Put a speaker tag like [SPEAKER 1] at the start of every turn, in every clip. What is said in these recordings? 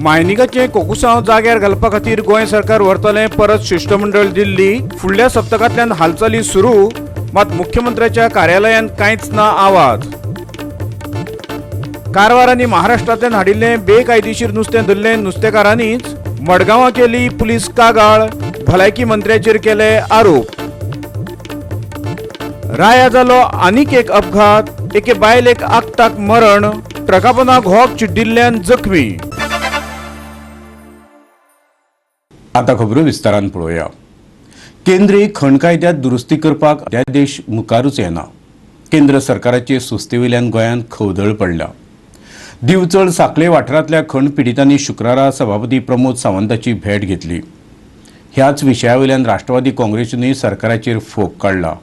[SPEAKER 1] मायनिंगाचें कोकुसांव जाग्यार घालपा खातीर गोंय सरकार व्हरतलें परत शिश्टमंडळ दिल्ली. फुडल्या सप्तकांतल्यान हालचाली सुरू, मात मुख्यमंत्र्याच्या कार्यालयान कांयच ना आवाज. कारवार आनी महाराष्ट्रांतल्यान हाडिल्लें बेकायदेशीर नुस्तें धरलें नुस्तेकारांनीच. मडगांवां केली पुलीस कागाळ, भलायकी मंत्र्याचेर केले आरोप. राया जालो आनीक एक अपघात, एके बायलेक आक्ताक मरण, ट्रकापोना घोवाक चिड्डिल्ल्यान जखमी. आतां खबरो विस्तारान पळोवया. केंद्रीय खण कायद्यात दुरुस्ती करपाक अध्यादेश मुखारूच येना. केंद्र सरकाराचे सुस्तेवयल्यान गोंयांत खवदळ पडला. दिवचल साखळे वाठारांतल्या खण पिडितांनी शुक्रारा सभापती प्रमोद सावंताची भेट घेतली. ह्याच विशया वयल्यान राष्ट्रवादी काँग्रेसीनूय सरकाराचेर फोग काडला.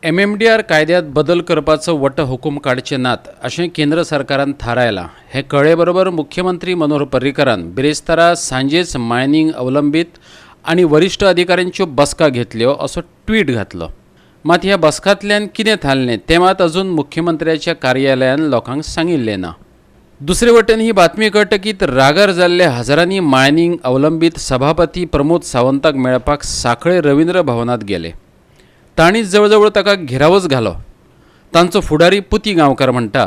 [SPEAKER 2] एमएमडीआर कायद्यात बदल करपाचो वट हुकूम काडचे नात अशें केंद्र सरकारान थारायलां. हें कळ्ळे बरोबर मुख्यमंत्री मनोहर पर्रीकारान बिरेस्तारा सांजेच मायनिंग अवलंबीत आनी वरिश्ठ अधिकाऱ्यांच्यो बसका घेतल्यो असो ट्वीट घातलो. मात ह्या बसकांतल्यान कितें थारलें तें मात अजून मुख्यमंत्र्याच्या कार्यालयान लोकांक सांगिल्लें ना. दुसरे वटेन ही बातमी कळटकीत रागार जाल्ले हजारांनी मायनिंग अवलंबीत सभापती प्रमोद सावंताक मेळपाक साखळे रवींद्र भवनांत गेले. तांणी जवळजवळ ताका घेरावच घालो. तांचो फुडारी पुती गांवकार म्हणटा,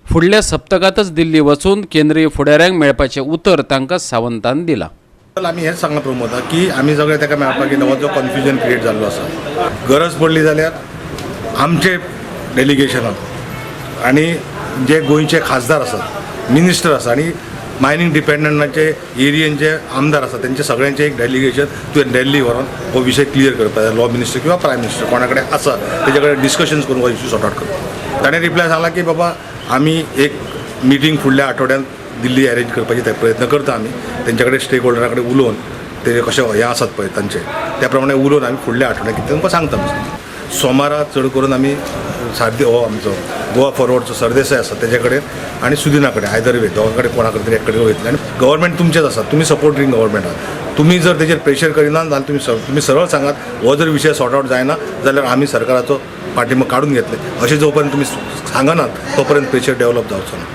[SPEAKER 2] फुडल्या सप्तकांतच दिल्ली वचून केंद्रीय फुडाऱ्यांक मेळपाचें उतर तांकां सावंतान दिलां.
[SPEAKER 3] आमी हेंच सांगलां प्रमोदाक की आमी सगळे ताका मेळपाक येता, हो जो कन्फ्युजन क्रिएट जाल्लो आसा, गरज पडली जाल्यार आमचे डेलिगेशनाक आनी जे गोंयचे खासदार आसात, मिनिस्टर आसा आनी मायनींग डिपेंडंटाचे एरियेंचे आमदार आसा, तेंचे सगळ्यांचे एक डेलिगेशन तुवें दिल्ली व्हरोन हो विशय क्लियर करपाक जाय. लॉ मिनिस्टर किंवा प्रायम मिनिस्टर कोणा कडेन आसा तेजे कडेन डिस्कशन्स करून हो इश्यू सॉर्ट आवट करपाक. ताणें रिप्लाय सांगला की बाबा आमी एक मिटींग फुडल्या आठवड्यांत दिल्ली अरेंज करपाची ते प्रयत्न करता. आमी तेंच्या कडेन स्टेक होल्डरा कडेन उलोवन ते कशें हें आसात पळय तांचे त्या प्रमाणे उलोवन आमी फुडल्या आठवड्याक कितें तुमकां सांगता. सोमारा चड करून आमी सारदे हो आमचो गोवा फॉरवर्डचो सरदेसाय आसा तेजे कडेन आनी सुदिना कडेन, आयदर वे दोगां कडेन कोणा कडेन तरी एक कडेन वयतले. आनी गव्हर्मेंट तुमचेच आसा, तुमी सपोर्टींग गव्हर्मेंट आहात. तुमी जर तेजेर प्रेशर करिना जाल्यार तुमी सरळ सांगात, हो जर विशय सॉर्ट आवट जायना जाल्यार आमी सरकाराचो पाठिंबो काडून घेतले अशें. जो पर्यंत तुमी सांगनात तो पर्यंत प्रेशर डेव्हलप जावचो ना.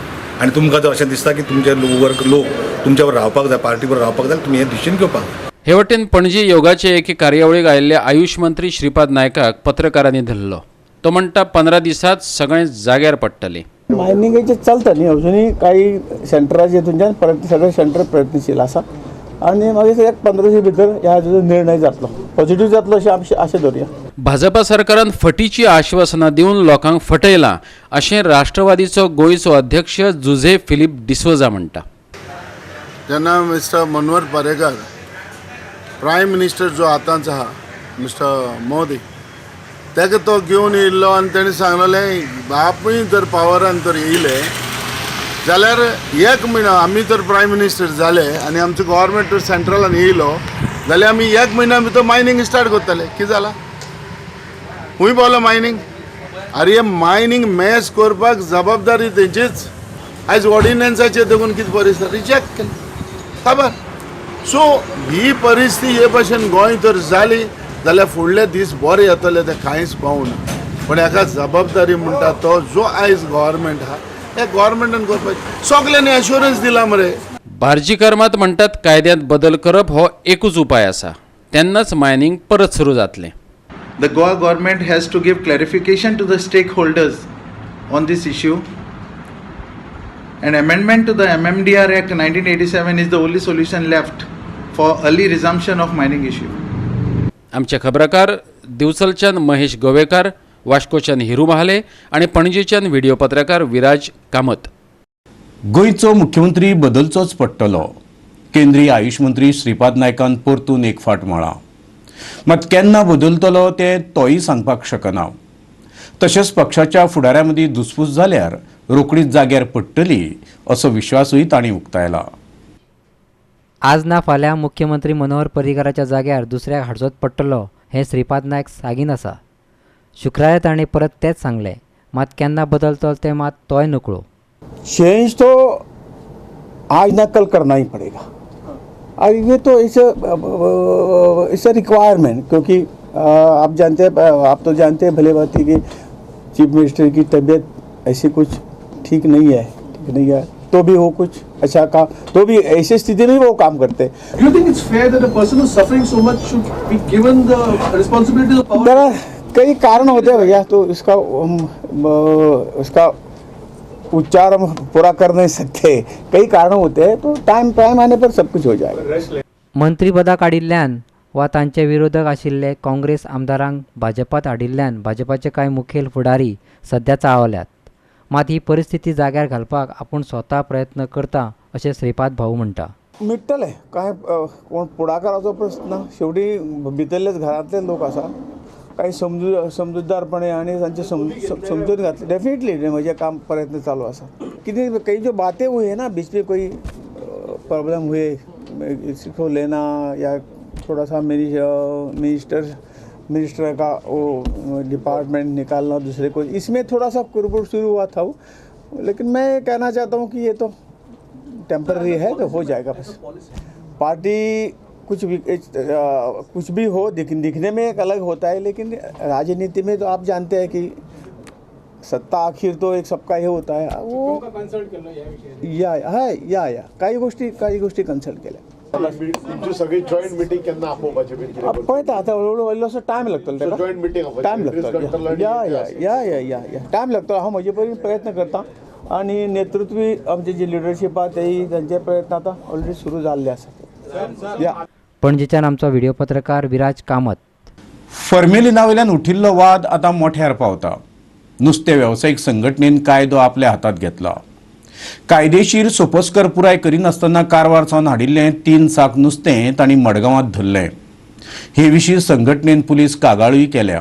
[SPEAKER 3] आनी तुमकां जर अशें दिसता की तुमचे वर्क लोक तुमच्या बरोबर रावपाक जाय, पार्टी बरोबर रावपाक जाय, तुमी हें डिसिजन घेवपाक जाय.
[SPEAKER 2] हे वटेन पणजे योगाचे एके कार्यावळीक आयिल्ले आयुष मंत्री श्रीपाद नायकाक पत्रकारांनी धरलो. तो म्हणटा, 15 दिसांत सगळें जाग्यार पडटलें.
[SPEAKER 4] मायनिंगाचें चलता न्ही, अजुनूय काही सेंटराचेर थंयच्यान परत सगळे सेंटर प्रयत्नशील आसा आनी मागीर एक 15 दिसा भितर ह्या हाजो निर्णय जातलो, पॉझिटीव जातलो अशें आमची आशा दवरुया.
[SPEAKER 2] भाजपा सरकारान फटीची आश्वासनां दिवन लोकांक फटयलां अशें राष्ट्रवादीचो गोंयचो अध्यक्ष जुझे फिलीप डिसोजा म्हणटा.
[SPEAKER 5] जेन्ना mister Manohar Parrikar prime minister जो आतांचो आहा मिस्टर मोदी, ताका तो घेवन येयल्लो आनी तेणें सांगलेलें, बापूय जर पावरान तर येयले जाल्यार एक म्हयनो आमी जर प्रायम मिनिस्टर जाले आनी आमचो गव्हर्मेंट सेंट्रलान येयलो जाल्यार आमी एक म्हयन्या भितर मायनींग स्टार्ट करतले. कितें जालां? खूंय पावलो मायनींग? आरे, हे मायनींग मॅस करपाक जबाबदारी तेंचीच. आयज ऑर्डिनन्साचेर देखून कितें परिस्थिती, रिजेक्ट केली खबर. सो ही परिस्थिती हे भशेन गोंय जर जाली जाल्यार फुडले दीस बरे येतले ते कांयच पावना. पूण हेका जबाबदारी म्हणटा तो जो आयज गव्हर्मेंट आहा, हे गव्हर्मेंटान करपाचें. सगल्यांनी एश्योरन्स दिला मरे.
[SPEAKER 2] बार्जीकार मात म्हणटात, कायद्यांत बदल करप हो एकूच उपाय आसा, तेन्नाच मायनिंग परत सुरू जातलें.
[SPEAKER 6] The Goa government has to give clarification to the stakeholders on this issue. An amendment to the MMDR Act 1987 is the only solution left for early resumption of mining issue.
[SPEAKER 2] आमचे खबराकार दिवचलच्यान महेश गोवेकार, वास्कोच्यान हिरू महाले आनी पणजेच्यान video पत्रकार विराज कामत.
[SPEAKER 1] गोंयचो मुख्यमंत्री बदलचोच पडटलो, केंद्रीय आयुष मंत्री श्रीपाद नायकान परतून एक फावट म्हळां. मात केन्ना बदलतलो तें तोय सांगपाक शकना. तशेंच पक्षाच्या फुडाऱ्यां मदीं धुसफूस जाल्यार रोखडीच जाग्यार पडटली असो विश्वासूय तांणी उक्तायला.
[SPEAKER 7] आज ना फाल्यां मुख्यमंत्री मनोहर पर्रीकाराच्या जाग्यार दुसऱ्याक हाडचोच पडटलो हें श्रीपाद नायक सागीन आसा. शुक्रारा तांणी परत तेंच सांगलें. मात केन्ना बदलतलो तें मात तोय नकळो.
[SPEAKER 4] चेंज तो आज ना कल करना ही पड़ेगा और ये तो इस it's a requirement, क्योंकि आप जानते हैं, आप तो जानते हैं भले भांति कि चीफ मिनिस्टर की तबीयत ऐसी कुछ ठीक नहीं है, ठीक नहीं है. तो भी वो कुछ अच्छा काम, तो भी ऐसी स्थिति में वो काम करते हैं।
[SPEAKER 8] Do you think it's fair that a person who's suffering so much should be given the responsibility of power?
[SPEAKER 4] There are कई कारण होते हैं भैया, तो इसका उसका उच्चार हम पूरा कर नहीं सकते, कई कारण होते हैं, तो टाइम टाइम आने पर सब कुछ हो जाएगा।
[SPEAKER 7] मंत्रीपदां काडिल्ल्यान वा तांचे विरोधक आशिल्ले काँग्रेस आमदारांक भाजपात हाडिल्ल्यान भाजपाचे कांय मुखेल फुडारी सध्या चाळवल्यात। मात ही परिस्थिती जाग्यार घालपाक आपूण स्वता प्रयत्न करता अशें श्रीपाद भाऊ म्हणटा।
[SPEAKER 4] मिट्टले कांय कोण फुडाकाराचो प्रस्न ना, शेवटी भितरलेच घरांतले लोक आसा, काही समजूतदारपणे आनी तांचे समजून घातले डेफिनेटली म्हजें काम प्रयत्न चालू आसा। कितें कई जो बातें हुई है ना बीच में, कोई प्रॉब्लम हुए इसको लेना या थोड़ा सा मिनिस्टर का वो डिपार्टमेंट निकालना दूसरे को, इसमें थोड़ा सा कुरबुर शुरू हुआ था वो, लेकिन मैं कहना चाहता हूँ कि ये तो टेम्पररी है, तो हो जाएगा बस। पार्टी कुछ भी हो दिखने में एक अलग होता है, लेकिन राजनीति में तो आप जानते हैं कि सत्ता आखिर तो एक सबका ही होता है। वो या है या या काही गोष्टी कन्सल्ट केल्या।
[SPEAKER 5] सगळी जॉईंट मिटिंग केन्ना आपोवपाची?
[SPEAKER 4] पळयता आतां हळूहळू इल्लोसो टायम लागतलो ताका, टायम लागतलो, या या या या या या टायम लागतलो। हांव म्हजे परीन प्रयत्न करता आनी नेतृत्व आमचे जे लिडरशीप आहा तेय तांचे प्रयत्न आतां ऑलरेडी सुरू जाल्ले आसात। या
[SPEAKER 7] पणजेच्यान आमचो व्हिडिओ पत्रकार विराज कामत।
[SPEAKER 1] फॉर्मेलिना वयल्यान उठिल्लो वाद आतां मोठ्यार पावता। नुस्तें वेवसायीक संघटनेन कायदो आपल्या हातात घेतला। कायदेशीर सोपस्कर पुराय करिनासतना कारवार सावन हाडिल्लें 3 साक नुस्तें तांणी मडगांवांत धरलें। हे विशीं संघटनेन पुलीस कागाळूय केल्या।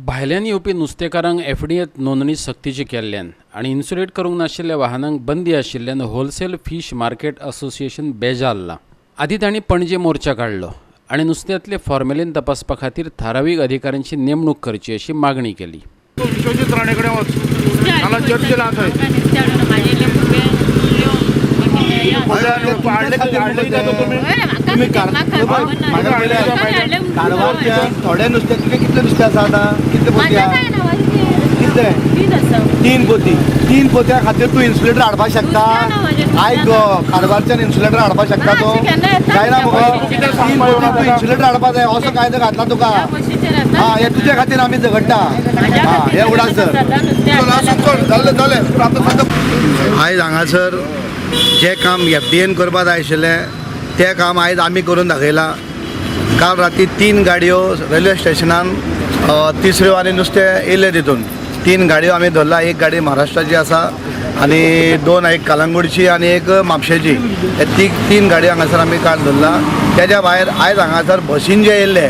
[SPEAKER 2] भायल्यान येवपी नुस्तेकारांक एफडीएत नोंदणी सक्तीची केल्ल्यान आनी इन्सुलेट करूंक नाशिल्ल्या वाहनांक बंदी आशिल्ल्यान होलसेल फीश मार्केट असोसिएशन बेजारलां। आदी तांणी पणजे मोर्चा काडलो आनी नुस्त्यांतले फॉर्मेलीन तपासपा खातीर थारावीक अधिकाऱ्यांची नेमणूक करची अशी मागणी केली।
[SPEAKER 9] विश्वजीत राणे कडेन वच, चर्चेला थंय
[SPEAKER 10] थोडे नुस्तें तुगे कितले नुस्तें आसा आतां? कितले पोती? कितले? 3 पोती। 3 पोत्या खातीर तूं इन्सुलेटर हाडपाक शकता? आयक गो, कारवारच्यान इन्सुलेटर हाडपाक शकता तूं? जायना मुगो, 3 पोती तूं इन्सुलेटर हाडपाक जाय असो कायदो घातला तुका। हां, हे तुजे खातीर आमी झगडटा। हां, हे उडास सर।
[SPEAKER 11] आयज हांगासर जें काम एफडीएन करपाक जाय आशिल्लें तें काम आयज आमी करून दाखयलां। काल राती 3 गाडयो रेल्वे स्टेशनान तिसऱ्यो आनी नुस्तें येयलें, तितून 3 गाडयो आमी धरला। एक गाडी महाराष्ट्राची आसा आनी 2 एक कलंगूटची आनी एक म्हापशेची। हे 3 गाडयो हांगासर आमी काल धरला। तेज्या भायर आयज हांगासर बसीन जे येयल्ले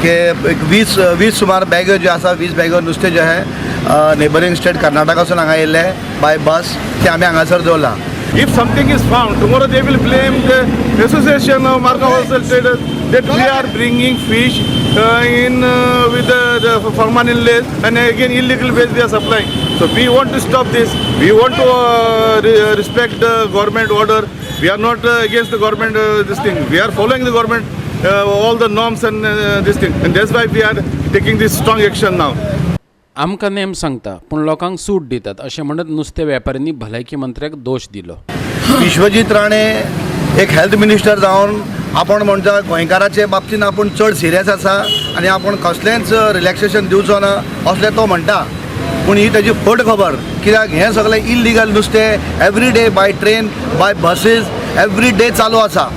[SPEAKER 11] की एक 20 सुमार बॅग्यो ज्यो आसा, 20 बॅग्यो नुस्तें जें आहा नेबरींग स्टेट कर्नाटकासून हांगा येयल्ले बाय बस, ते आमी हांगासर दवरला।
[SPEAKER 9] If something is found, tomorrow they will blame the association of Margao wholesale traders that we are bringing fish in with the formalin less and again illegal ways we are supplying. So we want to stop this. We want to respect the government order. We are not against the government this thing. We are following the government all the norms and this thing, and that's why we are taking this strong action now.
[SPEAKER 2] आमकां नेम सांगता पूण लोकांक सूट दितात अशें म्हणत नुस्तें व्यापाऱ्यांनी भलायकी मंत्र्याक दोश दिलो।
[SPEAKER 11] विश्वजीत राणे एक हेल्थ मिनिस्टर जावन आपूण म्हणटा गोंयकाराचे बाबतीन आपूण चड सिरियस आसा आनी आपूण कसलेंच रिलॅक्सेशन दिवचो ना असलें तो म्हणटा, पूण ही ताजी फट खबर। कित्याक हें सगळें इलिगल नुस्तें every day by train by buses every day चालू आसा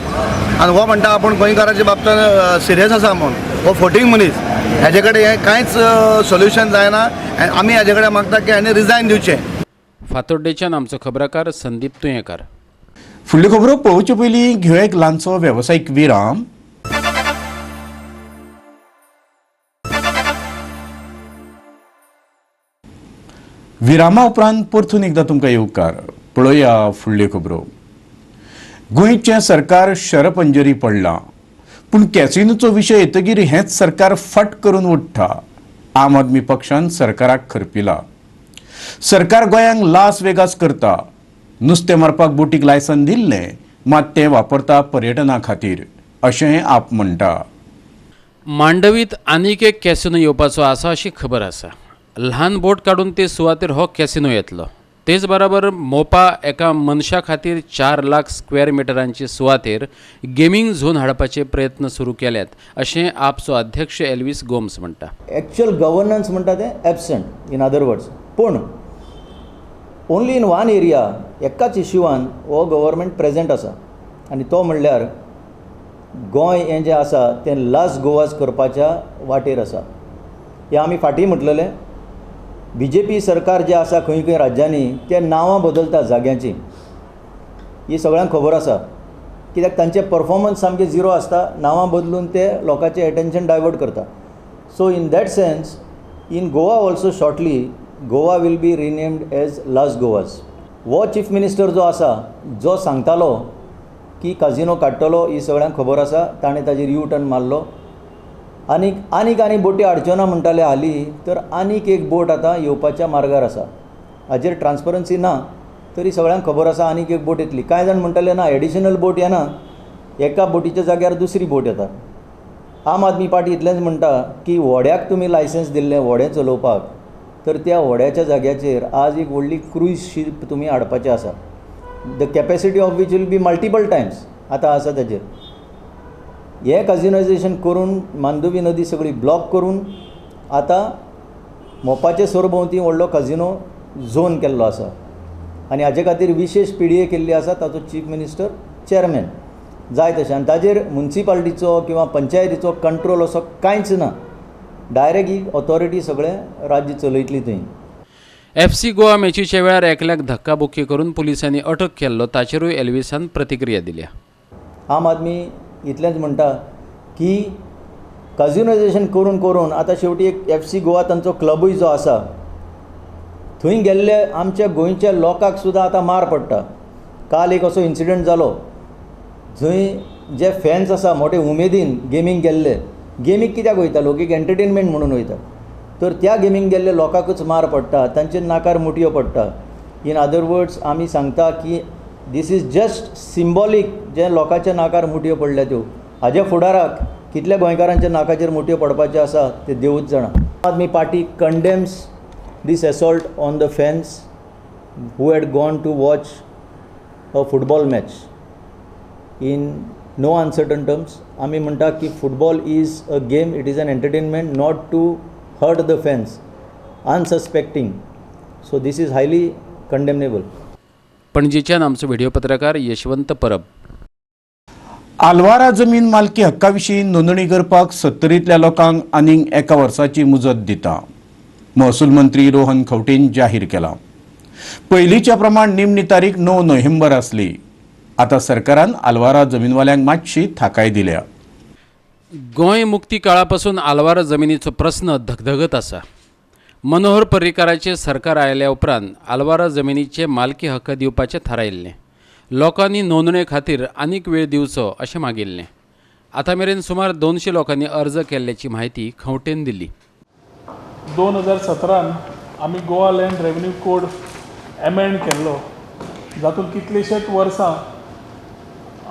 [SPEAKER 11] आनी हो म्हणटा आपूण गोंयकाराच्या बाबतीन सिरियस आसा म्हूण, हो फटींग मनीस। हेजे कडेन हें कांयच सोल्युशन जायना आनी आमी हेजे कडेन मागता की हाणें रिजायन दिवचें।
[SPEAKER 2] फातोड्डेच्यान आमचो खबराकार संदीप तुयेंकार।
[SPEAKER 1] फुडल्यो खबरो पळोवचे पयलीं घेवया एक ल्हानसो वेवसायीक विराम। विरामा उपरांत परतून एकदां तुमकां येवकार। पळोवया फुडल्यो खबरो। गोंयचें सरकार शरपंजरी पडलां, पूण कॅसिनोचो विशय येतगीर हेंच सरकार फट करून उठ्ठा। आम आदमी पक्षान सरकाराक खरपिला। सरकार गोंयांक लास वेगास करता। नुस्तें मारपाक बोटीक लायसन दिल्लें, मात तें वापरता पर्यटना खातीर अशें आप म्हणटा।
[SPEAKER 2] मांडवीत आनीक एक कॅसिनो येवपाचो आसा अशी खबर आसा। ल्हान बोट काडून ते सुवातेर हो कॅसिनो येतलो। तेच बराबर मोपा एका मनशा खातीर 4 लाख स्क्वेअर मिटरांचे सुवातेर गेमींग झोन हाडपाचे प्रयत्न सुरू केल्यात अशें आपचो अध्यक्ष एल्विस गोम्स म्हणटा.
[SPEAKER 12] एक्चुअल गव्हर्नन्स म्हणटा तें एबसंट इन अदर वर्ड्स, पूण ओन्ली इन वन एरिया एकाच इश्यूवान हो गव्हर्मेंट प्रेजेंट आसा आनी तो म्हणल्यार गोंय हें जें आसा तें लास्ट गोवाज करपाच्या वाटेर आसा. हें आमी फाटीं म्हटलेलें, बी जे पी सरकार जें आसा खंय खंय राज्यांनी ते नांवां बदलता जाग्यांची, ही सगळ्यांक खबर आसा, कित्याक तांचें परफॉर्मन्स सामकें झिरो आसता, नांवां बदलून ते लोकांचें एटेन्शन डायवर्ट करता. So in that sense in Goa also shortly Goa will be renamed as last Goa's. हो चीफ मिनिस्टर जो आसा जो सांगतालो की काजिनो काडटलो ही सगळ्यांक खबर आसा, ताणें ताजेर यू टर्न मारलो आनीक आनीक आनी बोटी हाडच्यो ना म्हणटाले हालीं, तर आनीक एक बोट आतां येवपाच्या मार्गार आसा. हाजेर ट्रान्सपरन्सी ना तरी सगळ्यांक खबर आसा आनीक एक बोट येतली. कांय जाण म्हणटाले ना एडिशनल बोट येना, एका बोटीच्या जाग्यार दुसरी बोट येता. आम आदमी पार्टी इतलेंच म्हणटा की व्हड्याक तुमी लायसन्स दिल्लें व्हडें चलोवपाक, तर त्या व्हड्याच्या जाग्याचेर आज एक व्हडली क्रूज शीप तुमी हाडपाचें आसा, the capacity of which will be multiple times आतां आसा ताजेर. हें काजिनोयजेशन करून मांडवी नदी सगळी ब्लॉक करून आतां मोपाचे सरभोंवती व्हडलो काजिनो झोन केल्लो आसा आनी हाजे खातीर विशेश PDA केल्ली आसा, ताचो चीफ मिनिस्टर चेअरमॅन जाय तशें, आनी ताजेर मुन्सिपाल्टीचो किंवा पंचायतीचो कंट्रोल असो कांयच ना, डायरेक्ट ही ऑथॉरिटी सगळें राज्य चलयतली थंय.
[SPEAKER 2] FC Goa मॅचीच्या वेळार एकल्याक धक्काबुक्की करून पुलिसांनी अटक केल्लो ताचेरूय एल्विसान प्रतिक्रिया दिल्या.
[SPEAKER 12] आम आदमी इतलेंच म्हणटा की काजिनोयजेशन करून करून आतां शेवटी एक FC Goa तांचो क्लबूय जो आसा थंय गेल्ले आमच्या गोंयच्या लोकांक सुद्दां आतां मार पडटा. काल एक असो इन्सिडंट जालो जंय जे फॅन्स आसा मोठे उमेदीन गेमींक गेल्ले, गेमीक कित्याक वयता लोक, एक एंटरटेनमेंट म्हणून वयता, तर त्या गेमींक गेल्ले लोकांकूच मार पडटा, तांचे नाकार मुठयो पडटा. इन अदर वर्ड्स आमी सांगता की this is just symbolic, जे लोकांच्या नाकार मुठयो पडल्या त्यो, हाज्या फुडाराक कितल्या गोंयकारांच्या नाकाचेर मुठयो पडपाच्यो आसा ते देवूच जाणा. Aam Aadmi Party condemns this assault on the fans who had gone to watch a football match in no uncertain terms. आमी म्हणटा की football is a game, it is an entertainment, not to hurt the fans unsuspecting, so this is highly condemnable.
[SPEAKER 2] पणजीच्यान आमचो video पत्रकार यशवंत परब.
[SPEAKER 1] आलवारा जमीन मालकी हक्का विशीं नोंदणी करपाक 70तल्या लोकांक आनीक एका वर्साची मुजत दिता महसूल मंत्री रोहन खंवटेन जाहीर केला. पयलींच्या प्रमाण निमणी तारीख 9 नोव्हेंबर आसली, आतां सरकारान आलवारा जमीनवाल्यांक मातशी थाकाय दिल्या.
[SPEAKER 2] गोंय मुक्ती काळापासून आलवारा जमिनीचो प्रस्न धगधगत आसा. मनोहर पर्रीकाराचे सरकार आयल्या उपरांत आलवारा जमिनीचे मालकी हक्क दिवपाचें थारायिल्लें. लोकांनी नोंदणे खातीर आनीक वेळ दिवचो अशें मागिल्लें. आतां मेरेन सुमार 200 लोकांनी अर्ज केल्ल्याची म्हायती खंवटेन दिली.
[SPEAKER 13] 2017 आमी Goa land revenue code amend केल्लो, जातूंत कितलेशेच वर्सां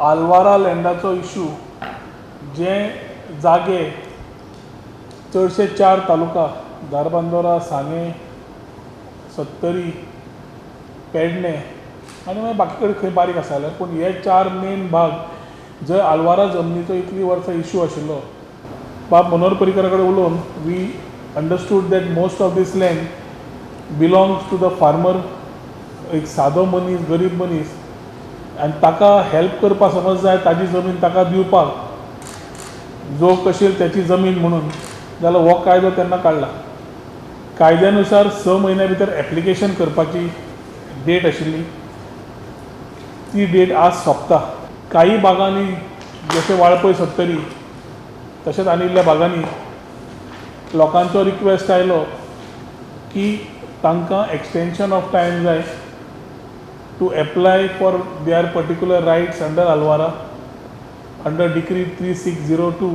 [SPEAKER 13] आलवारा लँडाचो इशू, जे जागे चडशे 4 तालुका धारबांदोरा, सांगें, सत्तरी, पेडणे आनी मागीर बाकी कडेन खंय बारीक आसा जाल्यार, पूण हे 4 मेन भाग जंय आलवारा जमनीचो इतलीं वर्सां इशू आशिल्लो. बाब मनोहर पर्रीकरा कडेन उलोवन we understood that most of this land belongs to the farmer, एक सादो मनीस, गरीब मनीस, आनी ताका हेल्प करपाक समज जाय ताजी जमीन ताका दिवपाक जो कशी त्याची जमीन म्हणून जाल्यार हो कायदो तेन्ना काडला. कायद्यानुसार 6 म्हयन्या भितर एप्लिकेशन करपाची डेट आशिल्ली, ती डेट आज सोंपता. काही भागांनी जशें वाळपय, सत्तरी तशेंच आनी इल्ल्या भागांनी लोकांचो रिक्वेस्ट आयलो की तांकां एक्सटेंशन ऑफ टायम जाय to apply for their particular rights under Alvara under decree 3602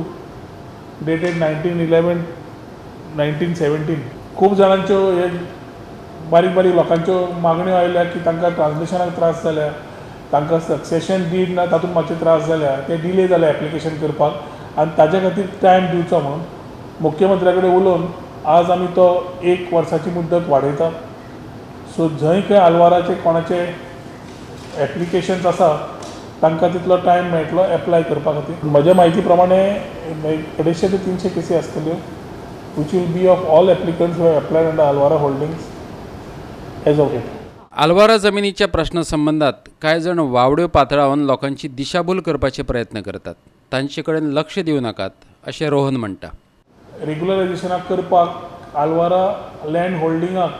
[SPEAKER 13] dated 19/11/1917. खूब जाणांच्यो हे बारीक बारीक लोकांच्यो मागण्यो आयल्या की तांकां ट्रान्सलेशनाक त्रास जाल्या, तांकां सक्सेशन did ना तातूंत मातशे त्रास जाल्या, ते डिले जाले एप्लिकेशन करपाक आनी ताजे खातीर टायम दिवचो म्हणून मुख्यमंत्र्या कडेन उलोवन आज आमी तो 1 वर्साची मुद्दत वाडयता. सो जंय खंय आलवाराचे कोणाचे एप्लिकेशन्स आसा तांकां तितलो टायम मेळटलो एप्लाय करपा खातीर. म्हज्या म्हायती प्रमाणे 250 ते 300 केसी आसतल्यो which will be of all applicants who have applied under Alvara holdings as of date.
[SPEAKER 2] Alvara जमिनीच्या प्रश्ना संबंदात कांय जाण वावड्यो पातळावन लोकांची दिशाभूल करपाचे प्रयत्न करतात, तांचे कडेन लक्ष दिवं नाकात अशें रोहन म्हणटा.
[SPEAKER 13] रेग्युलरायझेशनाक करपाक आलवारा लँड होल्डिंगाक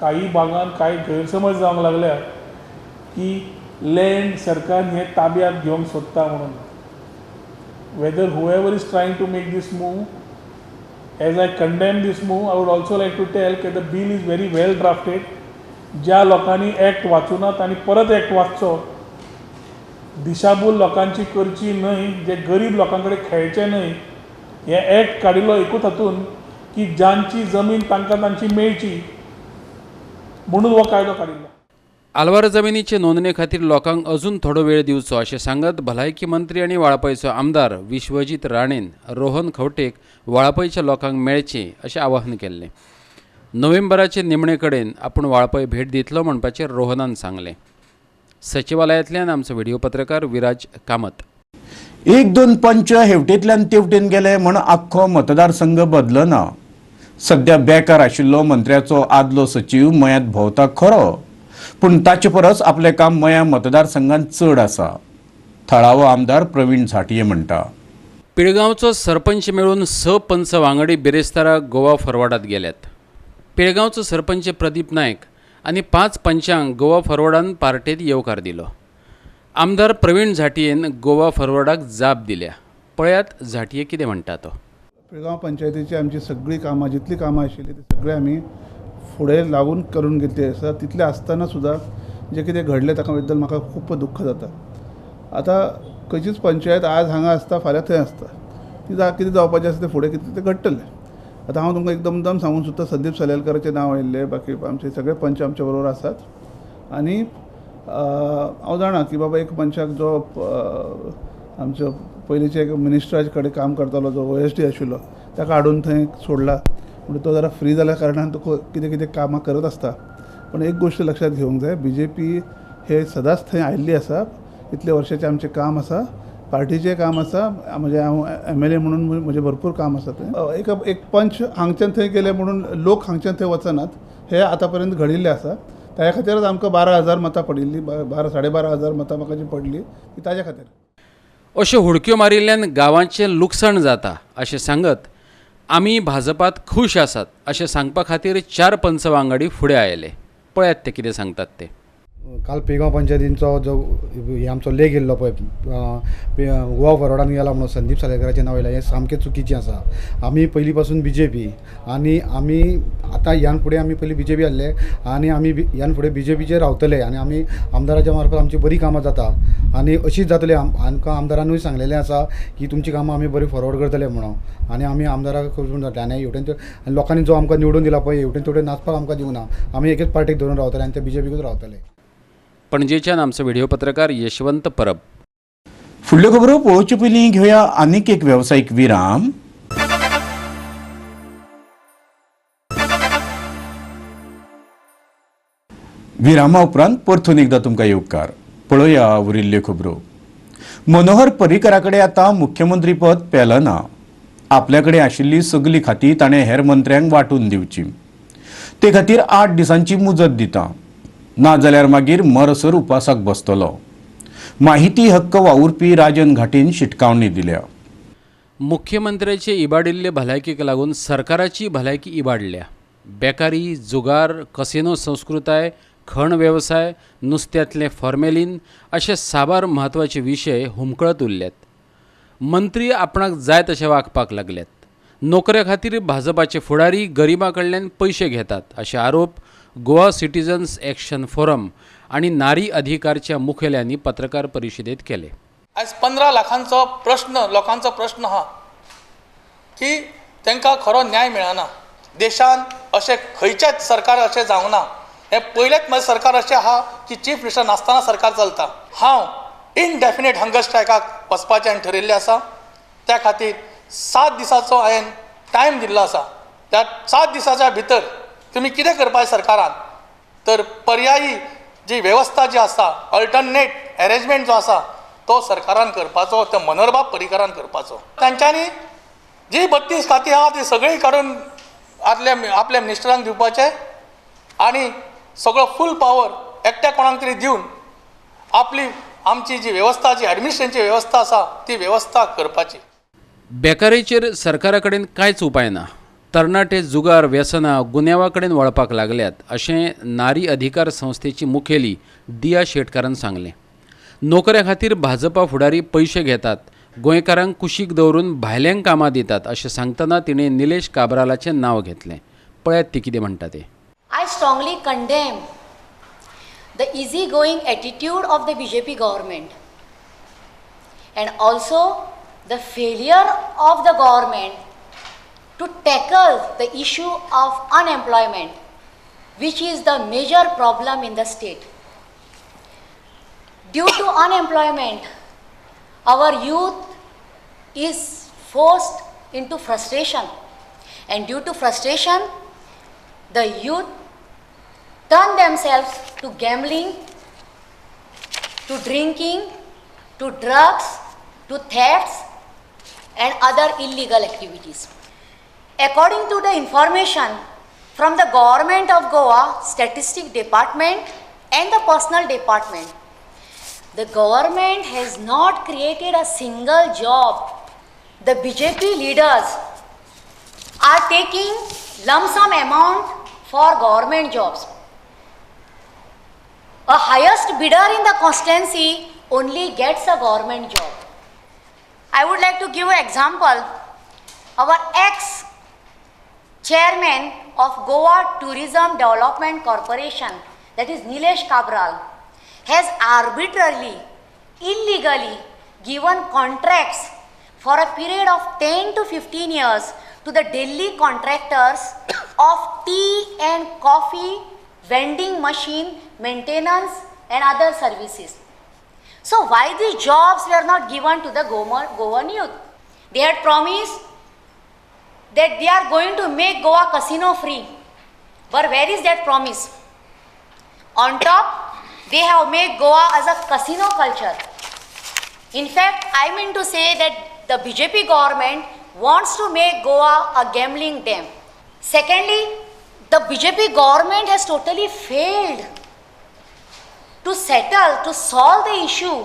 [SPEAKER 13] काही भागान कांय गैरसमज जावंक लागल्या की लँड सरकार हे ताब्यात घेवंक सोदता म्हणून. Whether whoever is trying to make this move, as I condemn this move, I would also like to tell की the bill is very well drafted. ज्या लोकांनी एक्ट वाचूना तांणी परत एक्ट वाचचो. दिशाभूल लोकांची करची न्हय, जे गरीब लोकां कडेन खेळचे न्हय. हे एक्ट काडिल्लो एकूच हातून की जांची जमीन तांकां तांची मेळची म्हणून हो कायदो काडिल्लो.
[SPEAKER 2] आलवारा जमिनीचे नोंदणे खातीर लोकांक अजून थोडो वेळ दिवचो अशें सांगत भलायकी मंत्री आनी वाळपयचो आमदार विश्वजीत राणेन रोहन खंवटेक वाळपयच्या लोकांक मेळचें अशें आवाहन केल्लें. नोव्हेंबराचे निमणे कडेन आपूण वाळपय भेट दितलो म्हणपाचें रोहनान सांगलें. सचिवालयांतल्यान आमचो व्हिडिओ पत्रकार विराज कामत.
[SPEAKER 1] एक दोन पंच हेवटेंतल्यान तेवटेन गेले म्हण आख्खो मतदारसंघ बदलना. सद्या बेकार आशिल्लो मंत्र्याचो आदलो सचीव मयांत भोंवता खरो, पूण ताचे परस आपलें काम मया मतदारसंघात चड आसा, थळावो आमदार प्रवीण झांट्ये म्हणटा.
[SPEAKER 2] पिळगांवचो सरपंच मेळून 6 पंच वांगडी बिरेस्तारा गोवा फॉरवर्डात गेल्यात. पिळगांवचो सरपंच प्रदीप नायक आनी 5 पंचांक गोवा फॉरवर्डान पार्टेत येवकार दिलो. आमदार प्रवीण झांट्येन गोवा फॉरवर्डाक जाप दिल्या. पळयात झांट्ये कितें म्हणटा तो.
[SPEAKER 14] पिळगांव पंचायतीची आमची सगळीं कामां, जितलीं कामां आशिल्लीं ती सगळीं आमी फुडें लागून करून घेतली आसा. तितलें आसतना सुद्दां जें कितें घडलें ताका बद्दल म्हाका खूब दुख्ख जाता. आतां खंयचीच पंचायत आज हांगा आसता, फाल्यां थंय आसता, ती कितें जावपाचें आसा तें फुडें कितें तें घडटलें. आतां हांव तुमकां एकदम दम सांगूंक सोदता, संदीप सलेलकराचें नांव आयिल्लें, बाकी आमचे सगळे पंच आमच्या बरोबर आसात. आनी हांव जाणा की बाबा एक मनशाक जो आमचो पयलींचे एक मिनिस्टरा कडेन काम करतालो, जो OSD आशिल्लो, ताका हाडून थंय सोडला, म्हणून तो जरा फ्री जाल्या कारणान तो कितें कितें कामां करत आसता. पूण एक गोश्ट लक्षांत घेवंक जाय, BJP हे सदांच थंय आयिल्ली आसा, इतले वर्साचें आमचें काम आसा, पार्टीचें काम आसा, म्हजें हांव MLA म्हणून म्हजें भरपूर काम आसा थंय. एक पंच हांगच्यान थंय गेले म्हणून लोक हांगच्यान थंय वचनात, हें आतां पर्यंत घडिल्लें आसा. त्या खातीरच आमकां 12,000 मतां पडिल्लीं, 12,000-12.5 हजार मतां म्हाका जी पडली ती ताज्या खातीर.
[SPEAKER 2] अश्यो हुडक्यो मारिल्ल्यान गांवांचें लुकसाण जाता अशें सांगत आमी भाजपात खूश आसात अशें सांगपा खातीर 4 पंच वांगडी फुडें आयले. पळयात ते कितें सांगतात ते.
[SPEAKER 15] काल पिळगांव पंचायतींचो जो हे आमचो लेख येयल्लो पळय, गोवा फॉरवर्डान गेला म्हणून संदीप सालेलकराचें नांव येयलां, हें सामकें चुकीचें आसा. आमी पयलीं पासून BJP आनी आमी आतां ह्यान फुडें आमी पयलीं BJP आहले आनी आमी ह्यान फुडें BJPचेर रावतले आनी आमी आमदाराच्या मार्फत आमची बरी कामां जाता आनी अशीच जातली. आमकां आमदारानूय सांगलेलें आसा की तुमची कामां आमी बरी फॉरवर्ड करतले म्हणून, आनी आमी आमदाराक करून जातले. आनी हेवटेन आनी लोकांनी जो आमकां निवडून दिला पळय, हेवटेन तेवटेन नाचपाक आमकां दिवना, आमी एकेच पार्टीक धरून रावतले आनी ते BJPकूच रावतले.
[SPEAKER 2] पणजेच्यान आमचो व्हिडिओ पत्रकार यशवंत परब.
[SPEAKER 1] फुडल्यो खबरो पळोवचे पयलीं घेवया आनीक एक वेवसायीक विराम. विरामा उपरांत परतून एकदा तुमकां येवकार. पळोवया उरिल्ल्यो खबरो. मनोहर पर्रीकरा कडेन आतां मुख्यमंत्रीपद पेलना. आपल्या कडेन आशिल्ली सगली खाती ताणें हेर मंत्र्यांक वांटून दिवची, ते खातीर 8 दिसांची मुजत दिता, नाजाल्यार मागीर मरसर उपासाक बसतलो. माहिती हक्क वावुरपी राजन घाटीन शिटकावणी दिल्या.
[SPEAKER 2] मुख्यमंत्र्याचे इबाडिल्ले भलायकेक लागून सरकाराची भलायकी इबाडल्या. बेकारी, जुगार, कसिनो संस्कृताय, खण वेवसाय, नुस्त्यांतलें फॉर्मेलीन अशे साबार म्हत्वाचे विशय हुमकळत उरल्यात. मंत्री आपणाक जाय तशें वागपाक लागल्यात. नोकऱ्या खातीर भाजपाचे फुडारी गरिबां कडल्यान पयशे घेतात अशे आरोप गोवा सिटीजन्स ॲक्शन फोरम आनी नारी अधिकारच्या मुखेल्यांनी पत्रकार परिशदेत केले.
[SPEAKER 16] आयज 15 लाखांचो प्रश्न, लोकांचो प्रश्न आहा की तांकां खरो न्याय मेळना. देशांत अशें खंयचेच सरकार अशें जावंक ना. हें पयलेंच म्हजें सरकार अशें आहा की चीफ मिनिस्टर नासतना सरकार चलता. हांव इनडेफिनेट हंगर स्ट्रायकाक वचपाचें हांवें ठरयिल्लें आसा. त्या खातीर 7 दिसाचो हांवें टायम दिल्लो आसा. त्या 7 दिसाच्या भितर तुमी कितें करपाचें सरकारान, तर पर्यायी जी वेवस्था जी आसा, अल्टरनेट एरेंजमेंट जो आसा तो सरकारान करपाचो, तो मनोहरबाब पर्रीकारान करपाचो। तांच्यांनी जी 32 खातीं आहा ती सगळीं काडून आदल्या आपल्या मिनिस्टरांक दिवपाचें आनी सगळो फूल पावर एकट्या कोणाक तरी दिवन आपली आमची जी वेवस्था, जी एडमिनिस्ट्रेशनची वेवस्था आसा ती वेवस्था करपाची।
[SPEAKER 2] बेकारीचेर सरकारा कडेन कांयच उपाय ना। तरणाटे जुगार, व्यसनां, गुन्यांवा कडेन वळपाक लागल्यात अशें नारी अधिकार संस्थेची मुखेली दिया शेटकारान सांगलें। नोकऱ्या खातीर भाजपा फुडारी पयशे घेतात, गोंयकारांक कुशीक दवरून भायल्यांक कामां दितात अशें सांगतना तिणें निलेश काब्रालाचें नांव घेतलें। पळयात ती कितें म्हणटा तें।
[SPEAKER 17] I strongly condemn the easy going attitude of the BJP government and also the failure of the government to tackle the issue of unemployment, which is the major problem in the state. Due to unemployment, our youth is forced into frustration, and due to frustration, the youth turn themselves to gambling, to drinking, to drugs, to thefts and other illegal activities. According to the information from the government of Goa Statistics Department and the Personnel Department, the government has not created a single job. The BJP leaders are taking lump sum amount for government jobs. A highest bidder in the constituency only gets a government job. I would like to give an example. Our ex-chairman of Goa Tourism Development Corporation, that is Nilesh Cabral, has arbitrarily, illegally given contracts for a period of 10 to 15 years to the Delhi contractors of tea and coffee vending machine maintenance and other services. So why these jobs were not given to the Goan youth? They had promised that they are going to make Goa casino free. But where is that promise? On top, they have made Goa as a casino culture. In fact, I mean to say that the BJP government wants to make Goa a gambling den. Secondly, the BJP government has totally failed to settle, to solve the issue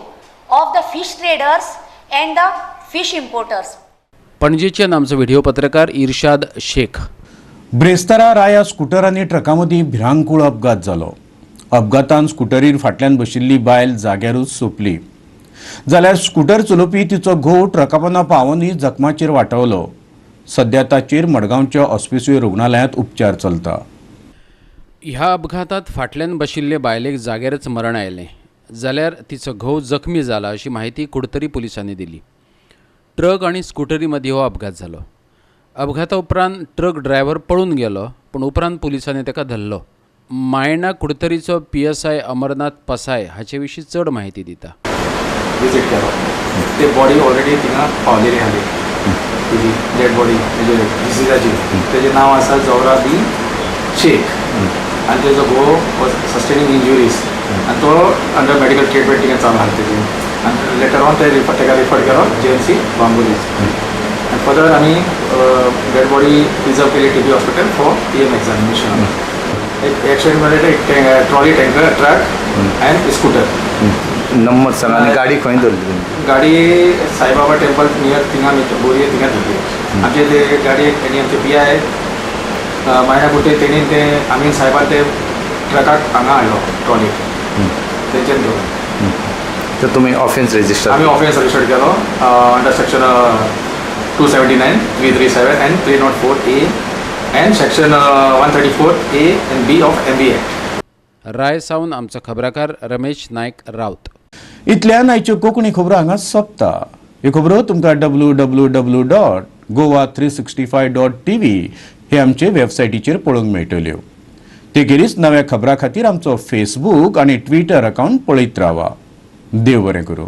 [SPEAKER 17] of the fish traders and the fish importers.
[SPEAKER 2] पणजेच्यान आमचो video पत्रकार इर्शाद शेख।
[SPEAKER 1] ब्रेस्तारा राया scooter आनी ट्रका मदीं भिरांकूळ अपघात जालो। अपघातान स्कुटरीर फाटल्यान बशिल्ली बायल जाग्यारूच सोंपली, जाल्यार स्कूटर चलोवपी तिचो घोव ट्रकापोना पावोवनूय जखमाचेर वाटावलो। सध्या ताचेर मडगांवच्या ऑस्पिसियो रुग्णालयांत उपचार चलता।
[SPEAKER 2] ह्या अपघातात फाटल्यान बशिल्ले बायलेक जाग्यारच मरण आयलें, जाल्यार तिचो घोव जखमी जाला अशी माहिती कुडतरी पुलिसांनी दिली। ट्रक आनी स्कुटरी मदीं हो अपघात जालो। अपघाता उपरांत ट्रक ड्रायव्हर पळून गेलो, पूण उपरांत पुलिसांनी ताका धरलो। मायणा कुडतरीचो PSI Amarnath Pasai हाचे विशीं चड माहिती दिता।
[SPEAKER 18] विजीट केलो ते बॉडी ऑलरेडी थिंगा पावलेली आसली, तेजी डेड बॉडी म्हणजे डिसीजाची। तेजें नांव आसा जोरा बी शेख आनी तेजो घोव वॉज सस्टेनिंग इंजुरीज आनी तो अंडर मेडिकल ट्रिटमेंट थिंगा चालू आसली तेजी। आनी लेटर ऑन ते ताका रिफर केलो GMC Bambolim आनी फर्दर आमी डेड बॉडी प्रिजर्व केली TB hospital for PM examination. एक एक्सिडेंट म्हणजे एक trolley tanker truck and scooter.
[SPEAKER 19] Number सांगा आनी गाडी खंय धरली तुमी?
[SPEAKER 18] गाडी साईबाबा टेम्पल नियर थिंगा आमी बोरये थिंगा धरली। आमचे ते गाडी तेणी आमचे PI Mayana कुटे तेणी ते आमी सायबान ते ट्रकाक हांगा हाडलो ट्रॉली तेंच्यान धरून।
[SPEAKER 19] तर तुमी ऑफेन्स रजिस्टर?
[SPEAKER 18] आमी ऑफेन्स रजिस्टर केलो under section 279, 337 and 304A and section 134A and B of MB Act.
[SPEAKER 2] राय सावन आमचो खबराकार रमेश नायक राउत।
[SPEAKER 1] इतल्यान आयच्यो कोंकणी खबरो हांगा सोंपता। ह्यो खबरो तुमकां www.goa365.tv हे आमचे वेबसायटीचेर पळोवंक मेळटल्यो। ते खेरीज नव्या खबरां खातीर आमचो फेसबूक आनी ट्विटर अकावंट पळयत रावा। देव बरें करूं।